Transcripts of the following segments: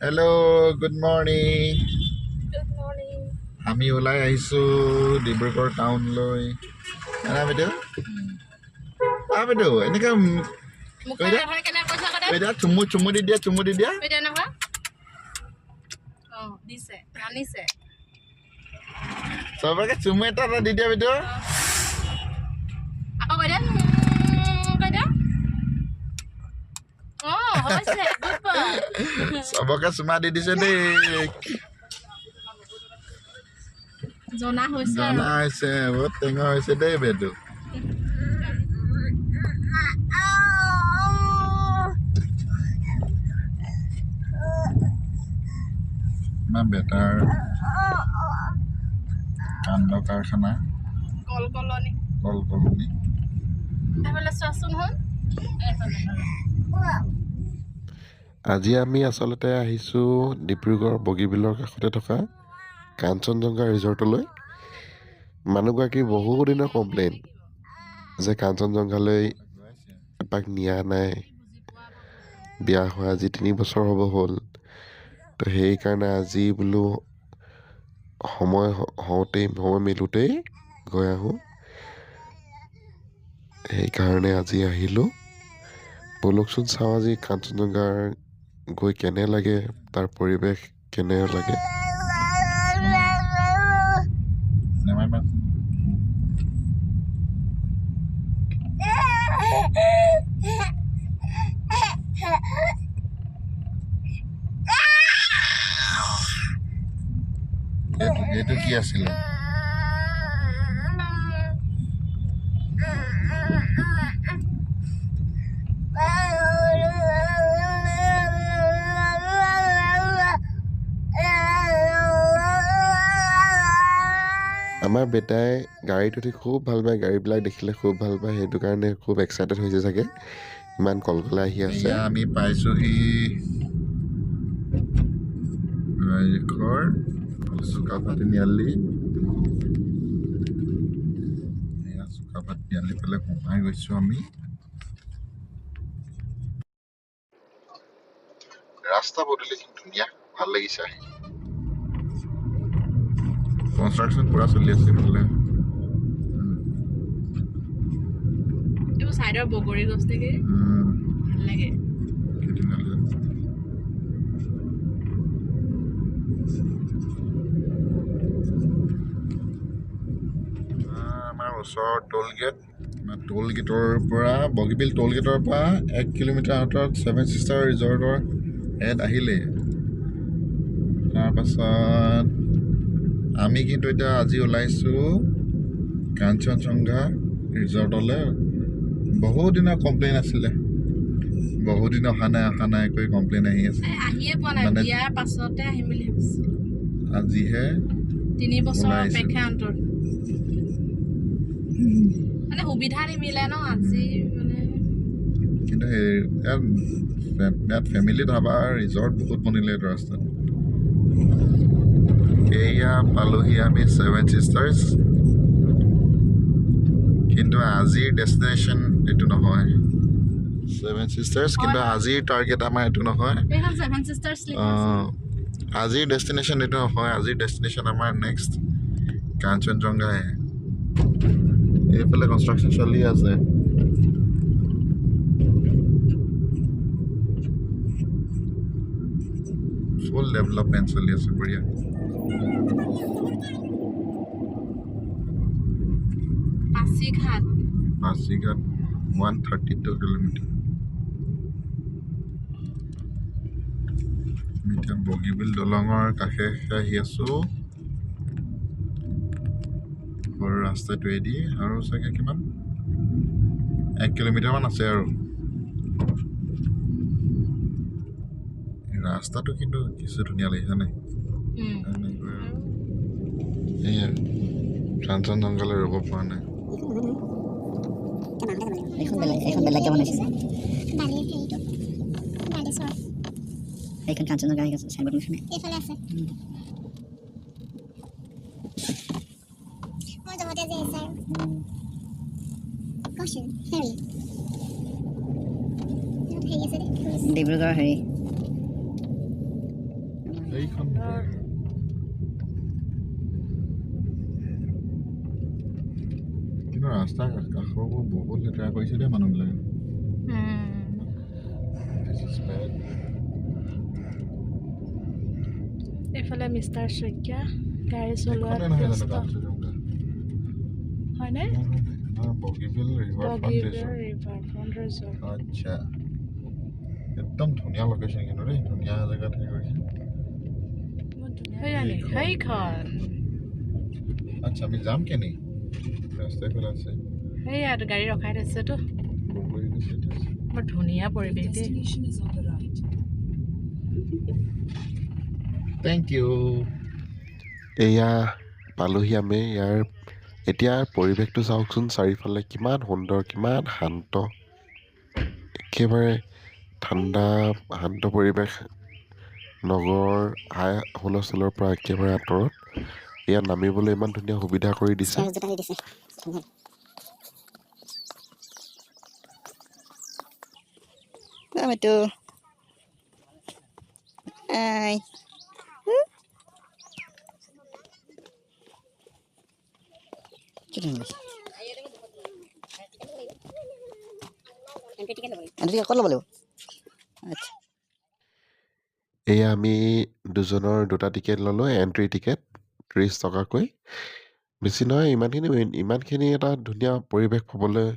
Hello, good morning. Good morning. আমি ওলাই আহিছোঁ ডিব্ৰুগড় টাউনলৈ। বাইদেউ, বাইদেউ, এনেকৈ চুমু চুমু দি দিয়া, চুমু দি দিয়া। চবকে চুমু এটা এটা দি দিয়া বাইদেউ। চবকে চুমা দি দিছে দেই। জনা হৈছে, জনা হৈছে, বহুত টেঙা হৈছে দেই বাইদেউ। আমাৰ বেটাৰ কাণ্ড কাৰখানা, কল কলনি, কল কলনি। আজি আমি আচলতে আহিছোঁ ডিব্ৰুগড় বগীবিলৰ কাষতে থকা কাঞ্চনজংঘা ৰিজৰ্টলৈ। মানুহগৰাকীৰ বহুদিনৰ কমপ্লেইন যে কাঞ্চনজংঘালৈ এপাক নিয়া নাই, বিয়া হোৱা আজি 3 বছৰ হ'ব হ'ল। তো সেইকাৰণে আজি বোলো সময় হওঁতেই, সময় মিলোতেই গৈ আহোঁ, সেইকাৰণে আজি আহিলোঁ। ব'লকচোন চাওঁ আজি কাঞ্চনজংঘাৰ গৈ কেনে লাগে, তাৰ পৰিৱেশ কেনে লাগে। এইটো কি আছিলে? আমাৰ বেটাই গাড়ীত উঠি খুব ভাল পায়, গাড়ীবিলাক দেখিলে খুব ভাল পায়, সেইটো কাৰণে খুব এক্সাইটেড হৈছে চাগে, ইমান কলকলাই আহি আছে। আমি পাইছোহি ঘৰ চুকাফা তিনিআলি। চুকাফা তিনিআলি ফালে সোমাই গৈছোঁ আমি। ৰাস্তা পদূলিখিনি ধুনীয়া, ভাল লাগিছে আহি। কনষ্ট্ৰাকশ্যন পুৰা চলি আছে এইফালে। এইবোৰ চাইডৰ বগৰী গছ নেকি, ভাল লাগে। আমাৰ ওচৰৰ টোল গেট, টোল গেটৰ পৰা বগীবিল টোল গেটৰ পৰা 1 কিলোমিটাৰ আঁতৰত ছেভেন চিষ্টাৰ ৰিজৰ্টৰ এড আহিলেই। তাৰপাছত আমি কিন্তু এতিয়া আজি ওলাইছোঁ কাঞ্চনজংঘা ৰিজৰ্টলৈ। বহুত দিনৰ কমপ্লেইন আছিলে, বহুত দিন অহা নাই অহা নাই কৈ কমপ্লেইন আহি আছে, আহিয়ে পোৱা নাই। বিয়াৰ পাছতে আহিম বুলি ভাবিছোঁ, আজিহে 3 বছৰ অপেক্ষা অন্তত, মানে সুবিধা নিমিলে ন আজি মানে। কিন্তু ইয়াত ফেমিলি ধাবা ৰিজৰ্ট বহুত বনিলে এইটো ৰাস্তাত। এয়া পালোহি আমি ছেভেন চিষ্টাৰ্ছ, কিন্তু আজিৰ ডেষ্টিনেশ্যন এইটো নহয় ছেভেন চিষ্টাৰ্ছ, কিন্তু আজিৰ টাৰ্গেট আমাৰ এইটো নহয়। আজিৰ ডেষ্টিনেশ্যন এইটো নহয়, আজিৰ ডেষ্টিনেশ্যন আমাৰ নেক্সট কাঞ্চনজংঘাহে। এইফালে কনষ্ট্ৰাকশ্যন চলি আছে। ফুল ডেভেলপমেণ্ট চলি আছে, বঢ়িয়া। পাছিঘাট, পাছিঘাট 132 কিলোমিটাৰ। আমি এতিয়া বগীবিল দলঙৰ কাষে আহি আছোঁ, সৰু ৰাস্তাটোৱেদি। আৰু চাগে কিমান 1 কিলোমিটাৰমান আছে আৰু। ৰাস্তাটো কিন্তু কিছু ধুনীয়া লাগিছে নাই? সেয়া কাঞ্চনজংঘালৈ ৰ'ব পৰা নাই। ডিব্ৰুগড় হেৰি এইখন কিন্তু ৰাস্তাৰ কাষৰবোৰ বহুত লেতেৰা কৰিছে দেই মানুহবিলাকে। This is bad. এইফালে মিষ্টাৰ শইকীয়া গাড়ী চলোৱাত এইখনে নহয় জানো ব্যস্ত। কাঞ্চনজংঘা? হয়নে? নহয়, Bogibeel river front Bogibeel resort. River front resort. আচ্ছা, একদম ধুনীয়া লোকেশ্যন কিন্তু দেই, ধুনীয়া জেগাত হেৰি কৰিছে। সেইয়া নি? এইখন। সেইখন। আচ্ছা, আমি যাম কেনি? ৰাস্তাই ফালে আছে। সেইয়া গাড়ী ৰখাই থৈছেতো। বগৰী গছ ইয়াতে আছে। বৰ ধুনীয়া পৰিৱেশ দেই। Destination is on the right. Thank you. এয়া পালোহি আমি। ইয়াৰ এতিয়া পৰিৱেশটো চাওকচোন, চাৰিওফালে কিমান সুন্দৰ, কিমান শান্ত, একেবাৰে ঠাণ্ডা শান্ত পৰিৱেশ। নগৰৰ হাই হুলস্থুলৰ পৰা একেবাৰে আঁতৰত ইয়াত নামিবলৈ ইমান ধুনীয়া সুবিধা কৰি দিছে। Apa tu? Hai. ক'ত ল'ব লাগিব? আচ্ছা। এয়া আমি দুজনৰ দুটা টিকেট ল'লোঁ, এণ্ট্ৰি টিকেট 30 টকাকৈ, বেছি নহয়। ইমানখিনি এটা ধুনীয়া পৰিৱেশ পাবলৈ,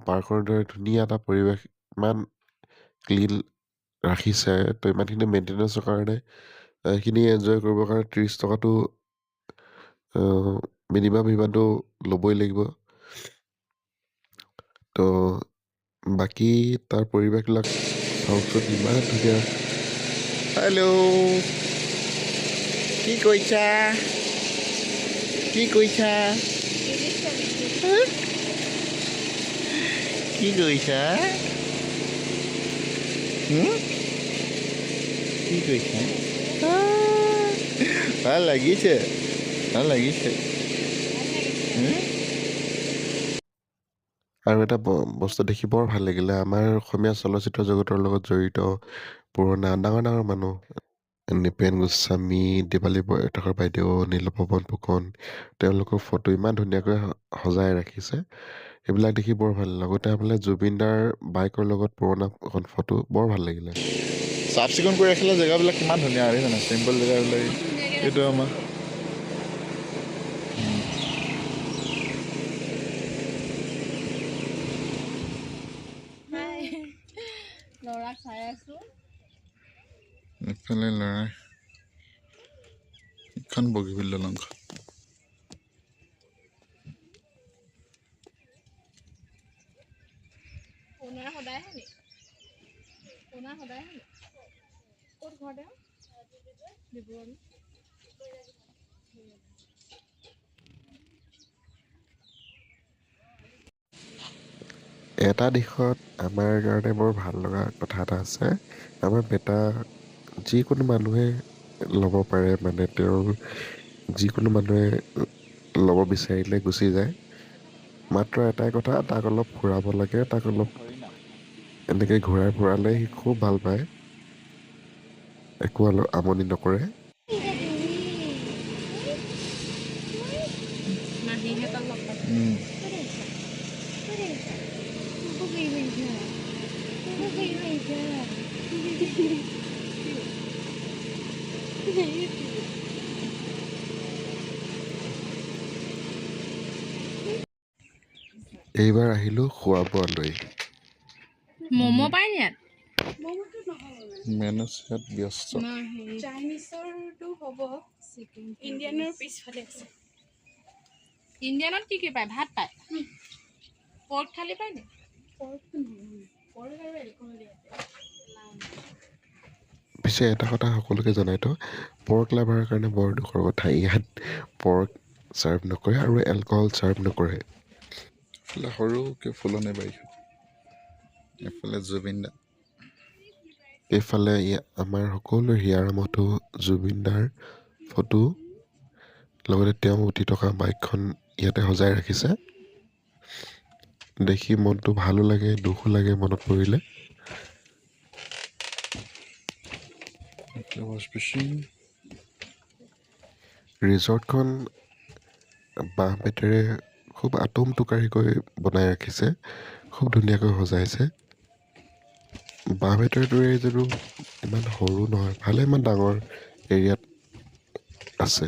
পাৰ্কৰ দৰে ধুনীয়া এটা পৰিৱেশ, ইমান ক্লিন ৰাখিছে, তো ইমানখিনি মেইনটেনেঞ্চৰ কাৰণে এইখিনি এনজয় কৰিবৰ কাৰণে 30 টকাটো মিনিমাম সিমানটো ল'বই লাগিব। তো বাকী তাৰ পৰিৱেশবিলাক চাওকচোন, ইমান ধুনীয়া। হেল্ল', কি কৰিছা? কি কৰিছা? কি কৰিছা? কি কৰিছা? ভাল লাগিছে, ভাল লাগিছে। আৰু এটা বস্তু দেখি বৰ ভাল লাগিলে, আমাৰ অসমীয়া চলচ্চিত্ৰ জগতৰ লগত জড়িত পুৰণা ডাঙৰ ডাঙৰ মানুহ, নৃপেন গোস্বামী, দীপালী বৰঠাকুৰ বাইদেউ, নীলপৱন ফুকন, তেওঁলোকৰ ফটো ইমান ধুনীয়াকৈ সজাই ৰাখিছে। এইবিলাক দেখি বৰ ভাল লাগিলে। লগতে আপোনাৰ জুবিন দাৰ বাইকৰ লগত পুৰণা এখন ফটো, বৰ ভাল লাগিলে। চাফ চিকুণ কৰি ৰাখিলে জেগাবিলাক কিমান ধুনীয়া হয় জানা, চিম্পল জেগাবিলাক। এইটো আমাৰ ল'ৰাক চাই আছো। এইফালে ল'ৰা, এইখন বগীবিল দলংখন। ওনাৰ সদায় আহে নি? ওনাৰ সদায় আহে নি? ক'ত ঘৰ তেওঁ? ডিব্ৰুগড়। এটা দিশত আমাৰ কাৰণে বৰ ভাল লগা কথা এটা আছে, আমাৰ বেটা যিকোনো মানুহে ল'ব পাৰে, মানে তেওঁৰ যিকোনো মানুহে ল'ব বিচাৰিলে গুচি যায়। মাত্ৰ এটাই কথা, তাক অলপ ফুৰাব লাগে, তাক অলপ এনেকৈ ঘূৰাই ফুৰালে সি খুব ভাল পায়, একো অলপ আমনি নকৰে। মাহীহঁতক লগ পাইছোঁ। এইবাৰ আহিলোঁ খোৱা বোৱালৈ। ম'ম' পায় নি ইয়াত? মেনুচ ইয়াত ব্যস্ত। চাইনিজৰটো হ'ব, ইণ্ডিয়ানৰ পিছফালে আছে। ইণ্ডিয়ানত কি কি পায়? ভাত পায়, পৰ্ক থালি পায় নি? পৰ্ক আৰু এলকহল ইয়াতে। পিছে এটা কথা সকলোকে জনাই থওঁ, পৰ্ক লাভাৰৰ কাৰণে বৰ দুখৰ কথা, ইয়াত পৰ্ক ছাৰ্ভ নকৰে আৰু এলকহল ছাৰ্ভ নকৰে। এইফালে সৰুকৈ ফুলনি বাৰীখন, এইফালে জুবিন দা। এইফালে আমাৰ সকলোৰে হিয়াৰ মঠো জুবিন দাৰ ফটো, লগতে তেওঁ উঠি থকা বাইকখন ইয়াতে সজাই ৰাখিছে। দেখি মনটো ভালো লাগে, দুখো লাগে মনত পৰিলে। Wash basin. ৰিজৰ্টখন বাঁহ বেতেৰে খুব আটোম টোকাৰিকৈ বনাই ৰাখিছে, খুব ধুনীয়াকৈ সজাইছে। বাঁহ বেতৰ দৰে যদিও ইমান সৰু নহয়, ভালেমান ডাঙৰ এৰিয়াত আছে।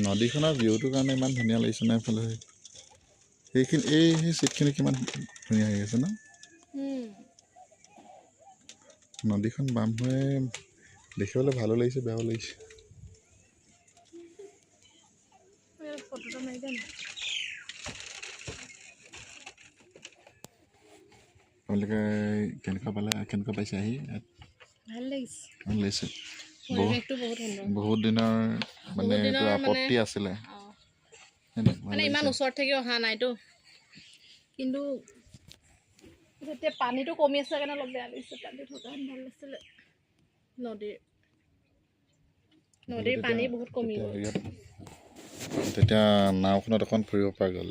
নদীখনৰ ভিউটোৰ কাৰণে ইমান ধুনীয়া লাগিছে ন এইফালে। সেইখিনি এই সেই চিটখিনি কিমান ধুনীয়া হৈ আছে ন। নদীখন বাম হৈ দেখিবলৈ ভালো লাগিছে, বেয়াও লাগিছে। আপোনালোকে কেনেকুৱা পালে, কেনেকুৱা পাইছে আহি? ভাল লাগিছে, ভাল লাগিছে। পৰিৱেশটো বহুত সুন্দৰ। বহুত দিনৰ মানে বহুত দিনৰ এইটো আপত্তি আছিলে, মানে ইমান ওচৰত থাকি অহা নাইতো, কিন্তু যেতিয়া পানীটো কমি আছে কাৰণে অলপ বেয়া লাগিছে। পানী থকা ভাল নাছিলে। নদীৰ পানী বহুত কমি গ'ল। তেতিয়া নাওখনত অকণ ফুৰিব পৰা গ'ল।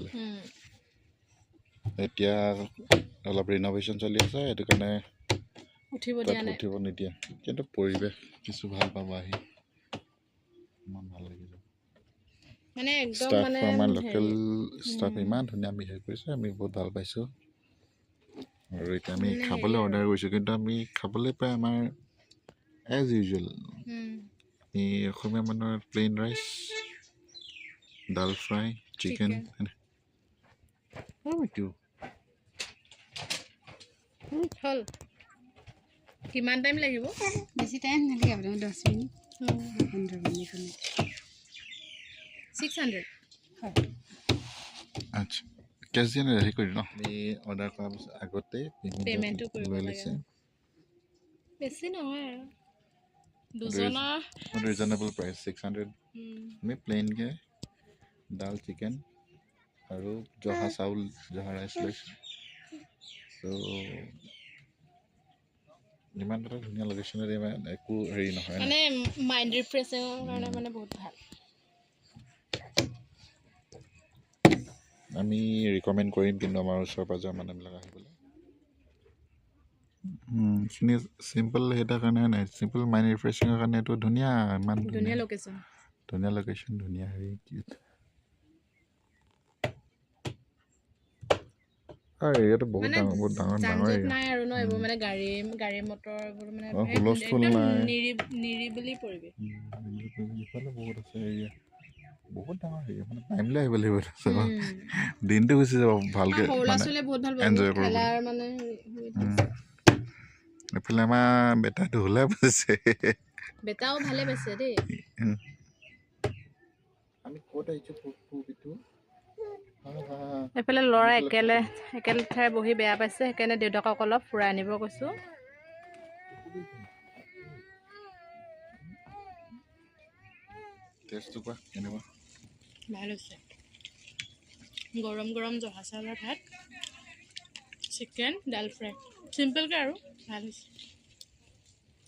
এতিয়া অলপ ৰিন'ভেশ্যন চলি আছে, সেইটো কাৰণে উঠিব দিয়া নাই, উঠিব নিদিয়ে। কিন্তু পৰিৱেশ কিছু ভাল পাব আহি, ইমান ভাল লাগিছে। মানে একদম মানে আমাৰ লোকেল ষ্টাফ ইমান ধুনীয়া বিহেভ কৰিছে, আমি বহুত ভাল পাইছোঁ। আৰু এতিয়া আমি খাবলৈ অৰ্ডাৰ কৰিছোঁ, কিন্তু আমি খাবলৈ প্ৰায় আমাৰ এজ ইউজুৱেল আমি অসমীয়া মানুহৰ plain rice, dal fry, chicken. হ'ল কিমান টাইম লাগিব? বেছি টাইম নালাগে, আপোনাৰ 10 মিনিট 15 মিনিট। 600। হয়। আচ্ছা, কেছ দিয়ে হেৰি কৰি ন? আমি অৰ্ডাৰ কৰাৰ পিছত আগতে পে'মেণ্টটো কৰিব লৈ লাগে। লৈছে। বেছি নহয় আৰু দুজনৰ ৰিজনেবল প্ৰাইচ 600। আমি প্লেইনকৈ ডাল, চিকেন আৰু জহা চাউল, জহা ৰাইচ লৈছোঁ। চ' ইমান এটা ধুনীয়া লোকেশ্যনত ইমান একো হেৰি নহয়, মানে মাইণ্ড ৰিফ্ৰেছিঙৰ কাৰণে মানে বহুত ভাল। আমি ৰিকমেণ্ড কৰিম কিন্তু আমাৰ ওচৰ পাজৰৰ মানুহবিলাক আহিবলৈ। এইখিনি চিম্পল সেইটাৰ কাৰণে নাই, চিম্পল মাইণ্ড ৰিফ্ৰেছিঙৰ কাৰণে এইটো ধুনীয়া, ইমান ধুনীয়া লোকেশ্যন, ধুনীয়া লোকেশ্যন, ধুনীয়া হেৰি। আৰু এৰিয়াটো বহুত ডাঙৰ, বহুত ডাঙৰ ডাঙৰ এৰিয়া। নাই আৰু ন এইবোৰ মানে গাড়ী মটৰ এইবোৰ মানে হুলস্থুল নাই, নিৰিবিলি পৰিৱেশ। ইফালে বহুত আছে এৰিয়া, বহুত ডাঙৰ এৰিয়া, মানে টাইম লৈ আহিব লাগিব, দিনটো গুচি যাব ভালকৈ এনজয় কৰিব। এইফালে আমাৰ বেটা ঢোলা পাইছে, বেটাও ভালে পাইছে দেই। আমি ক'ত আহিছোঁ? এইফালে ল'ৰা একেলেঠাই বহি বেয়া পাইছে, সেইকাৰণে দেউতাকক অলপ ফুৰাই আনিব কৈছোঁ। ভাল হৈছে। গৰম গৰম জহা চাউলৰ ভাত, চিকেন, ডাল ফ্ৰাই, চিম্পলকৈ আৰু ভাল হৈছে।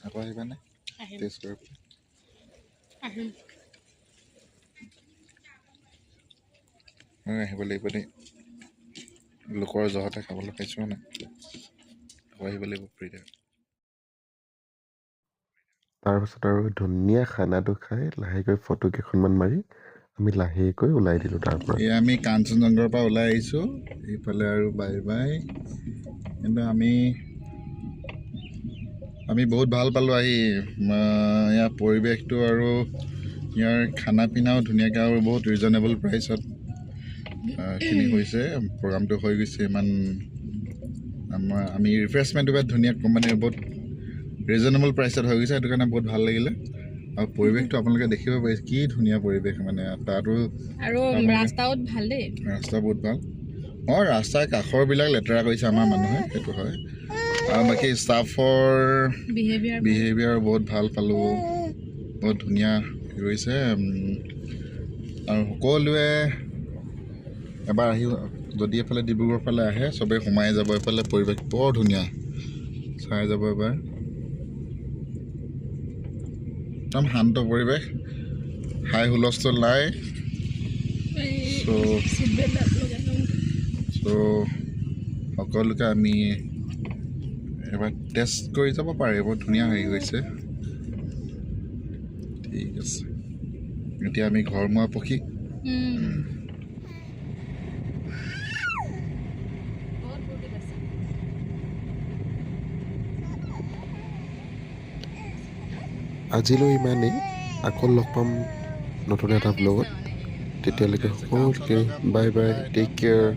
আকৌ আহিবানে? আহিম, আহিম। আহিব লাগিব দেই, লোকৰ জহতে খাবলৈ পাইছোঁ নাই, আকৌ আহিব লাগিব ফ্ৰীতে। তাৰপাছত আৰু ধুনীয়া খানাটো খাই লাহেকৈ ফটো কেইখনমান মাৰি আমি লাহেকৈ ওলাই দিলোঁ তাৰ পৰা। এই আমি কাঞ্চনজংঘাৰ পৰা ওলাই আহিছোঁ এইফালে আৰু বাই বাই। কিন্তু আমি আমি বহুত ভাল পালোঁ আহি, ইয়াৰ পৰিৱেশটো আৰু ইয়াৰ খানা পিনাও ধুনীয়াকৈ আৰু বহুত ৰিজনেবল প্ৰাইচত খিনি হৈছে। প্ৰগ্ৰামটো হৈ গৈছে, ইমান আমাৰ আমি ৰিফ্ৰেছমেণ্টটো বিৰাট ধুনীয়া, মানে বহুত ৰিজনেবল প্ৰাইচত হৈ গৈছে, সেইটো কাৰণে বহুত ভাল লাগিলে। আৰু পৰিৱেশটো আপোনালোকে দেখিব পাৰিছে কি ধুনীয়া পৰিৱেশ, মানে তাতো আৰু ৰাস্তাও ভাল দেই, ৰাস্তা বহুত ভাল। অঁ, ৰাস্তাৰ কাষৰবিলাক লেতেৰা কৰিছে আমাৰ মানুহে, সেইটো হয়। আৰু বাকী ষ্টাফৰ বিহেভিয়াৰ বহুত ভাল পালোঁ, বহুত ধুনীয়া কৰিছে। আৰু সকলোৱে এবাৰ আহি যদি এইফালে ডিব্ৰুগড় ফালে আহে চবেই সোমাই যাব, এইফালে পৰিৱেশ বৰ ধুনীয়া, চাই যাব এবাৰ। একদম শান্ত পৰিৱেশ, হাই হুলস্থুল নাই। চ' চিট বেল্ট লগাই ল'ম। চ' সকলোকে আমি এবাৰ টেষ্ট কৰি যাব পাৰে, বৰ ধুনীয়া হেৰি হৈছে। ঠিক আছে, এতিয়া আমি ঘৰমুৱা পক্ষী। বহুত ফূৰ্তি পাইছে। আজিলৈ ইমানেই। আকৌ লগ পাম নতুন এটা ব্লগত। তেতিয়ালৈকে সকলোকে বাই বাই, টেক কেয়াৰ।